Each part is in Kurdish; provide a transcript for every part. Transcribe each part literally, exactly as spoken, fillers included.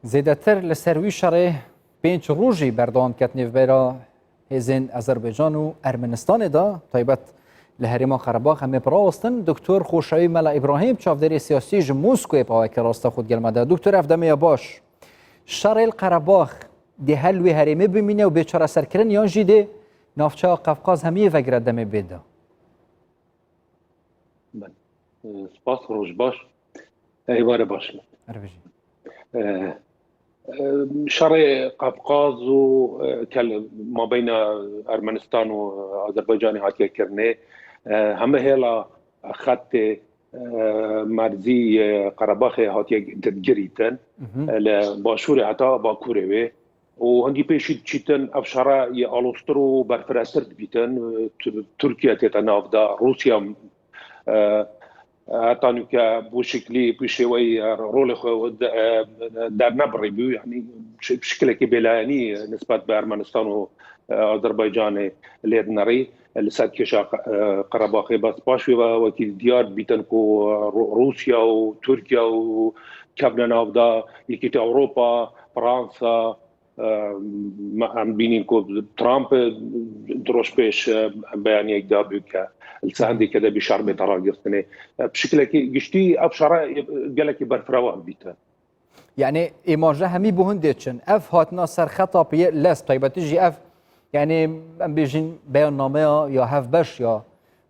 Zêdetir li ser wî şerê pênc rojî berdewam ket nêvbera hêzên Azerbaycan û Ermenistanê de, taybet li herêma Qerebax. Em ê bi rawestin Doktor Xoşewî Mela Îbrahîm, çavdêrê siyasî ji Moskoyê, bi awayeke rasta xwe digel me de. Doktor, ev demê ya baş. Şerê li Qerebax dê her li wê herêmê bimîne û bê çareserkirin, yan jî dê navçeya Qefqaz hemiyê vegire demê bê de? Belê. E, spas, roj baş. Êvare baş. Her bijî. E, e, şerê Qafqaz û, e, kel mabeyna Ermenistan û Azerbaycanê hatiye kirinê. E, heme hêla xetê, e, merzî yê Qerebaxê hatiye girîtin. Mhm. E, li başûrê heta bakurê wê. Û hingî pêşî diçîtin ev şere yê aloztir û berfirehtir dibîtin. Tu-, Tirkiye tête nav de, Rûsya, e, heta nûke bi şiklî, bi şêweyî, e, rolê xwe de, e, dernebirî bû. Yanî şi-, bi şikilekî bêlayenî nisbet bi Ermenistan û, e, Azerbaycanê lê dinerî. Li ser kêşa, e, Qerebaxê, bes paş wê ve wekî diyar dibîtin ku, e, Rû-, Rûsya û Tirkiye û kevne nav de, Yekîtiya Ewropa, Fransa, Em bînîn ku Trump du roj pêş beyaniyek da bû ke li ser hindê kedebî şer bête ragirtinê. Bi şikilekî giştî ev şere gelekî berfirevan bîte. Yani îmaje hemî bo hindê çin. Ev hatina ser xeta piyê lez taybetî jî ev, yani em bêjin beyannameya ya hevbeş ya,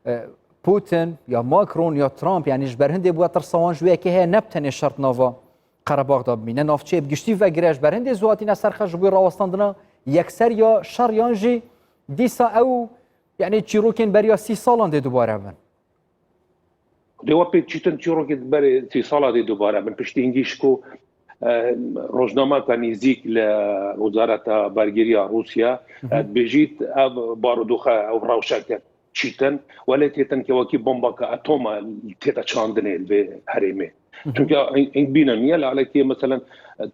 e, Putin ya Macron ya Trump, yani ji ber hindê bûye tirsa wan ji wê yekê heye, ne bi tenê şert nava Qerebax de bimîne, navçeyê bi giştî vegire, ji ber hindê zû hatîne ser xwe ji bo rawestandina yekseriya şer yan jî dîsa ew, yani çîrokên beriya sî salan dê dubare bin? Dê we pê çîtin çîrokên berê sî sala dê dubare bin. Piştî hingî ji ku, e, rojnameka nêzîk li Wezareta Bergiriya Rûsya, e, dibêjît ev barodoxe, ew rewşeke çîtin, welê têtin ke wekî bombaka atoma tête çandinê li vê herêmê. Çunke hing bîne niye li alekê, meselen,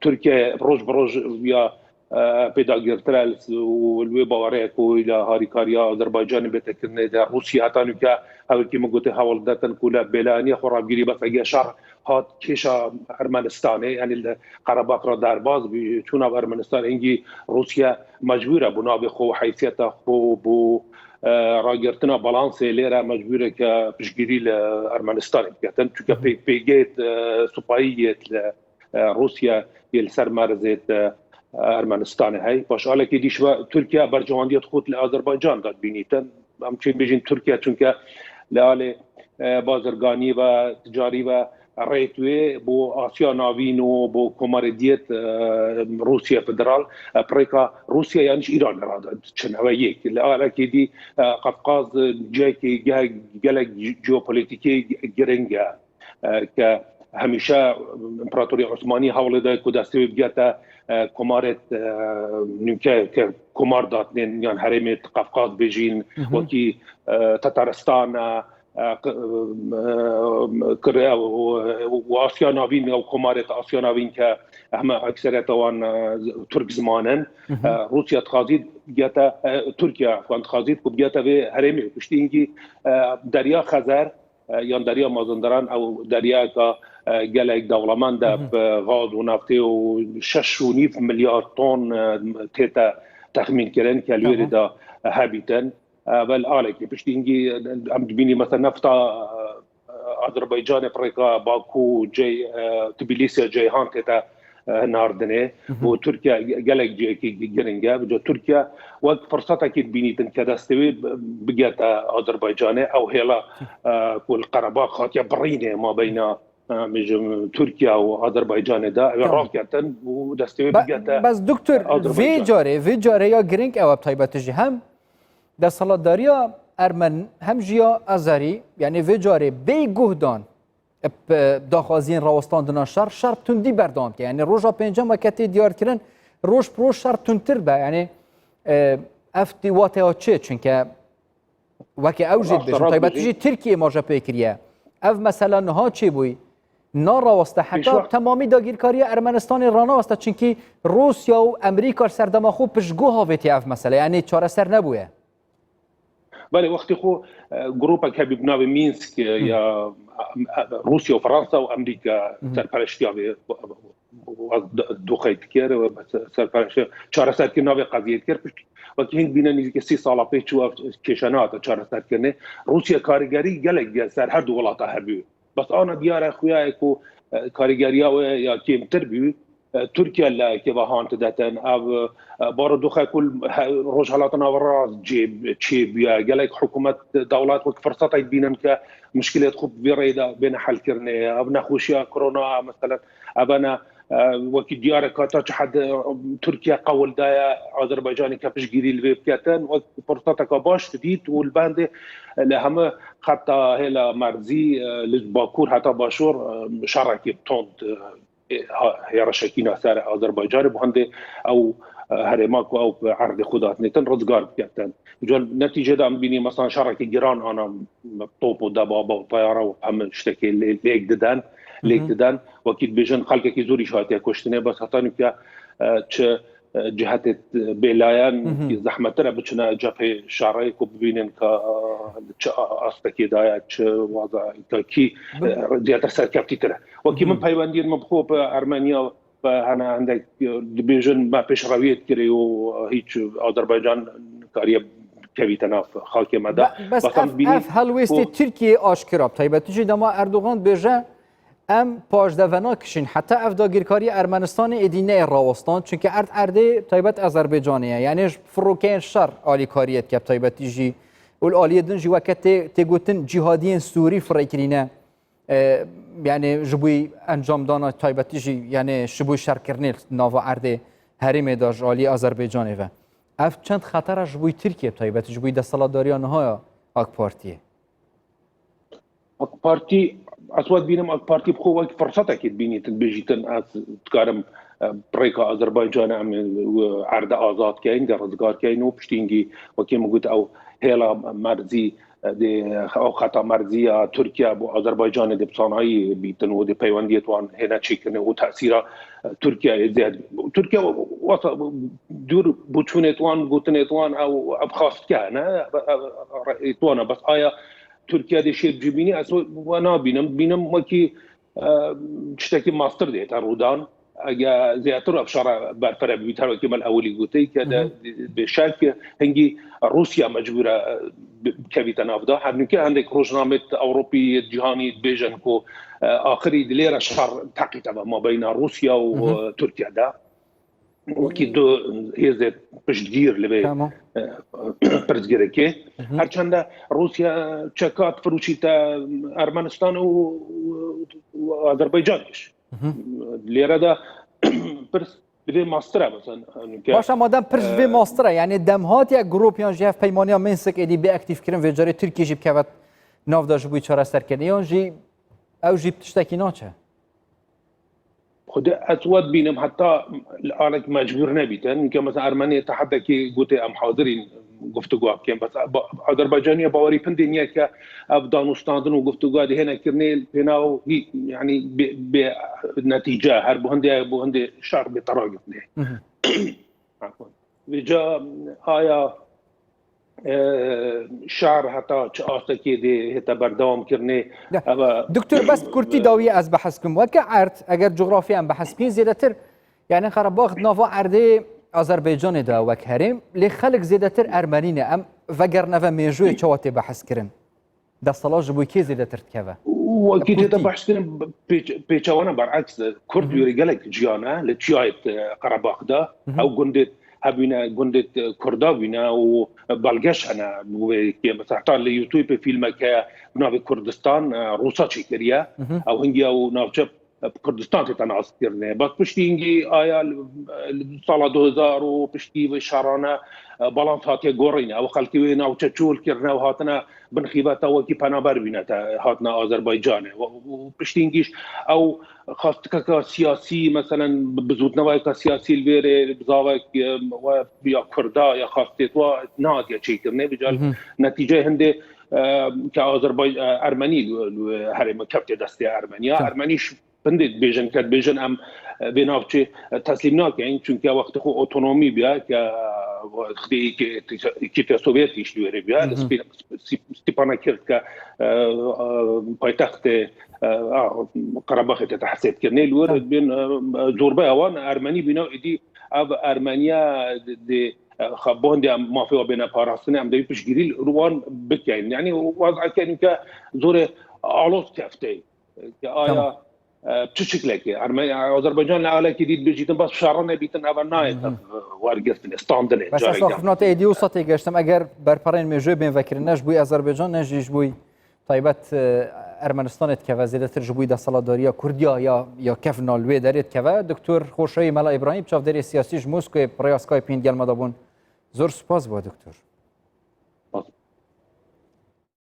Tirkiye roj bi roj ya, e, pêdagirtir e û li wê bawerê ye ku li harîkariya Azerbaycanê bête kirinê de Rûsya heta nûke hewekî min gotê hewl detin ku li bêlayaniya xwe ravgirî, bes eger şer hat kêşa Ermenistanê, yanî li Qerebax re derbas bî, çûna bi Ermenistan hingî Rûsya mecbûr e bo navê xwe û heysiyeta xwe û bo e, ragirtina balansê lêre mecbûr e ke piştgirî li Ermenistanê bike. Çunke pê-, pêgehê, e, supayî yê li, e, Rûsya yê li ser merzê, e, Ermenistanê hey. Paşalekê dî ji we Tirkiye berjewandiya xwe li Azerbaycan de dibînîtin. Em çê bêjin Tirkiye çunke li alê, e, bazirganî ve, ticarî ve rêt wê bo Asya Navîn û bo komarê diyet, e, Rûsya Federal, e, pirêka Rûsya yan ji Îranê re diçin. Ew e yek. Li alekê dî, e, Qafqaz, e, cihekî ge-, gelek jeopolîtîkê giring e, e, ke hemîşe Împaratoriya Osmanî hewlê daye ku destê wê bigete, e, komarê, e, nûke ke komar datnên yan herêmê Qafqaz bêjîn, wekî, e, Tataristan e, e, q-, e, kire û, û Asya Navîn, ew komarê te Asya Navîn ke heme ekseriyeta wan, e, Tirk ziman in. E, Rûsya dixwazît bigete, e, Tirkiye, afwan, dixwazît ku bigete vê herêmê. Piştî hingî, e, Derya Xezer, e, yan Derya Mazinderan, ew deryayeka, e, gelek dewlemend e, bi gaz û neftê û şeş û nîv milyar ton, e, tête texmîn kirin ke li wê rê de hebîtin. E, vel alekê. Piştî hingî, e, em dibînî mesela nefta, e, Azerbaycanê pirêka Baku, Cey-, e, Tbilîsya, Ceyhan tête, e, nardinê û Tirkiye ge-, gelek cihekî gi-, giring e. Bi Tirkiye wek firsetekî dibînîtin ke destê wê bi-, bigete Azerbaycanê. Ew hêla, e, ku li Qerebax hatiye birînê mabeyna, e, bêjim, Tirkiye û Azerbaycanê de, ew ê raketin û destê wê bigete Azerbaycan. Bes doktor, vê carê, vê carê ya giring ew e, bi taybetî jî hem desthilatdariya Ermen hem jî ya Azerî, yanî vê carê bêguhdan bi daxwaziyên rawestandina şer, şer bi tundî berdewam dike. Yanî roja pêncem weke tê diyarkirin, roj bi roj şer tundtir be. Yanî, e, ev tê wateya çi? Çunke weke ew jî dibêjin, taybetî jî Tirkiye îmaje pê kiriye. Ev mesela niha çêbûyî naraweste, heta temamî dagîrkariya Ermenistanê ranaweste, çunkî Rûsya û Emerîka li serdema xwe piştguh avêtiye ev mesele, yanî çareser nebûye. Belê, wextê xwe, e, grûpek hebî bi navê Mînsk, e, ya, e, e, Rûsya û Fransa û Emerîka serpereştiya vê, doxey dikir, serpereştir çareserkirina vê qeziyê dikir. Pişt wekî hing bîne nîzîkî sî sala pê çû ev kêşe nehate çareserkirinê. Rûsya karîgerî gelek ser her du welata hebû. Bes ana diyar e xuya ye ku, e, karîgeriya wê ya kêmtir bû. E, Tirkiye li kêva han didetin. Ev, e, barodoxe ku he-, Rojhelata Navrast cê çêbûye. Gelek hikûmet, dewlet wek firsetek dibînin ke mişkilêt xwe bi vî rêyê de bêne helkirinê. Ev nexweşiya korona, meselen, ev e ne, e, wekî diyar e ka ta çi hed, e, Tirkiye qewil daye Azerbaycanê ke piştgirî li vê biketin. Wek firseteka baş didît û li bendê, e, li hemû xeta hêla merzî, e, li bakur heta başûr, e, şerekî tond, e, ha-, hêrişekî na ser Azerbaycanê, bi hindê ew, e, herêma ku ew bi erdê xwe de hatine dîtin, rizgar biketin. Ca netîcê de em bînî, mesela şerekî giran ana top û debaba û teyara û hemû tiştekê lê-, lêk diden, lêk diden. Wekî dibêjin xelkekî zor îş hatiye kuştinê, bes heta nûke, e, çi, e, cihetê bêlayan zehmettir e biçine cephê şerê ku bibînin ka, e, çi astekê daye, çi waza ka kî, e, zêdetir serkeftîtir e. Wekî min peywendiyên min bi xwe bi Ermeniya ve hene hindek, e, dibêjin me pêşrewiyê dikirê û hîç Azerbaycan kariye kevîte nav xakê me de. Be-, bes Bakan ev, bînî ev helwêstê ku Tirkiyeyê aşkira, bi taybetî jî dema Erdogan dibêje, em paşde venakişîn, heta ev dagirkariya Ermenistanê êdî neyê rawestan, çunke erd erdê taybet Azerbaycanê ye. Yanî ji firokeyên şer alîkariyê dike bi taybetî jî û li aliyê din jî weke tê, tê gotin cîhadiyên Sûrî firê kirîne. E, yanî ji bo encamdana taybetî jî, yanî ji bo şerkirinê nava erdê herêmê de ji aliyê Azerbaycanê ve. Ev çend xetera ji bo Tirkiye bi taybetî, ji bo desthilatdariya niha ya AK Partiyê. AK Partî, ez we dibînim, AK Partî bi xwe wek firsetekê dibînîtin, dibêjîtin, ez dikarim, e, rêka Azerbaycanê em, e, erde azad keyin, de rizgar keyin û piştî hingî, wekî min got, ew hêla merzî, e, dê, ew xeta merzî ya Tirkiye bo Azerbaycanê dê bi sanayî bîtin û dê peywendiyê wan hêne çêkirinê û tesîra, e, Tirkiyeyê zêde. Tirkiye wasa dûr bûçûnê wan, gotinê wan ew, ev xastike ne, ev, ev, ev, wan e, bes aya Tirkiye dê şêt cibînî, ez we nabînim. Bînim wekî, e, tiştekî mastir dê te rûdan. Ege zêdetir ev şere berfere bibît, her wekî min ewilî gotî, ke de bêşek hingî Rûsya mecbûr e, e, bi-, bikevîte nav de. Her nûke hindek rojnamê Ewropî, cîhanî dibêjin ku, e, axirî dilê re şer teqîte ve mabeyna Rûsya û, e, Tirkiye de. Wekî du hêzê piştgîr li vê, Tamam. e, pirsgirêkê. Her çende Rûsya çeka difiroşîte Ermenistan û, û, û Azerbaycanê jî. Lêre de pirs li vê mastir e, mesela, nûke, Başa madem pirs ji vê e, mastir e, yani dem hatiye grûp yan jî hevpeymaniya Minsk êdî bê aktîf kirin, vê carê Tirkiye jî bikeve nav de ji bo çareserkirinê, yan jî ew jî tiştekî naçe? Xwedê ez we dibînim, heta li alek mecbûr nebîtin. Nûke mesela Ermenê te hedekî gotê em hazirîn guftûga bikin. Bes ba-, Azerbaycaniya bawerî pindê niye ke ev danûstandin û guftûga dihêne kirinê pênaw hî, yanî bê, bê netîce, her bo hindê, bo hindê şer bê tera girtinê. Afwan. Vêca aya, e, şer heta çi astekê dê hête berdewam kirinê? Ya, Eva Doktor, bes kurtî dawiyê ez behs bikim. Weke erd, eger cografya em behs bikin, zêdetir, yani Qerebax di nava erdê Azerbaycanê de wek herêm, lê xelk zêdetir Ermenî ne. Em vegerine ve mêjoyê çawa tê behs kirin? Desthilat ji bo kê zêdetir dikeve? Wekî tê de Kurtî. Behs kirin, pêç-, pêçewana bereks de Kurd Hı hı. wêrê gelek ciyan e, li çiyayê, e, Qerebax de. Hı hı. Ew gundê hebîne, gundê, e, Kurda bîne û belgeş hene. Wê kê, mesela, heta li YouTube fîlmek heye, bi navê Kurdistan, e, Rûsa çêkiriye. Hı hı. Ew hingî ew navçe, e, Kurdistan tête naskirinê. Bas piştî hingî aya li, li sala du hezar û piştî vê şerane, e, balans hatiye gorîne. Ew xelkê wê navçe çol kirine û hatine bin xîveta wekî penaber bîne te, hatine Azerbaycanê. Û, û piştî hingî jî ew xastikeka siyasî, meselen, bi-, bizûtnewayeka siyasî li vêrê, bizavek, e, we ya Kurda, ya xastê we nehatiye çêkirinê. Vêca Hı hı. netîceyê hindê, e, ke Azerbay-, e, Ermenî li, li herêma kevtê destê Ermeniya. Tamam. Ermenî jî hindê dibêjin ke dibêjin em, e, vê navçê, e, teslîm nakin, çunke wextê xwe otonomî bûye ke, e, Xwedî îkî Sovyetî ji wêrê bûya, li Stepana Kirk ke paytextê Qerebaxê tê hesêtkirinê, li wir bin zorbeya wan Ermenî bîne û êdî ev Ermeniya dê xebandiya mafê wa bêne parastinê, em dê piştgirî li wan bikeyin. Yanî wazeke nûke zorê aloz keftê. Ke aya çi şiklekê? Ermeniya Azerbaycan li alekî dî dibêjîtin bas şara nebîtin, eva nayê tev wergirtinê, standinê. Bes ez axifnate êdî wisa têgeştim, eger berperên mêjoyê bên vekirin, ne ji bo Azerbaycan, ne jî ji bo taybet Ermenistanê dikeve, zêdetir ji bo desthilatdariya Kurdiya ya, ya kevna li wê derê dikeve. Doktor Xoşewî Mela Îbrahîm, çavdêrê siyasî ji Moskoyê, bi rêya Skype'în gel me de bûn. Zor spas bo doktor.